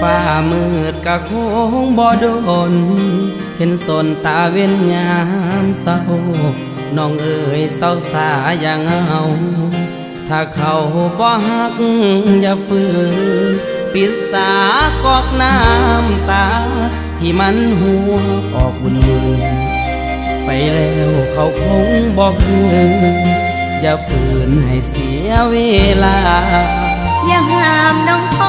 ຟ້າມືດກະຄົງບໍ່ດົນ ເຫັນສົນຕາເວັນຍາມເຊົ້າ ນ້ອງເອີຍເຊົາສາຢ່າເຫງົາ ຖ້າເຂົາບໍ່ຮັກຢ່າຝືນ ປິດສາກອກນ້ຳຕາ ທີ່ມັນຮົ່ວອອກວຸ່ນໆ ໄປແລ້ວເຂົາຄົງບໍ່ຄືນ ຢ່າຝືນໃຫ້ເສຍເວລາ ຢ່າຫ້າມນ້ອງ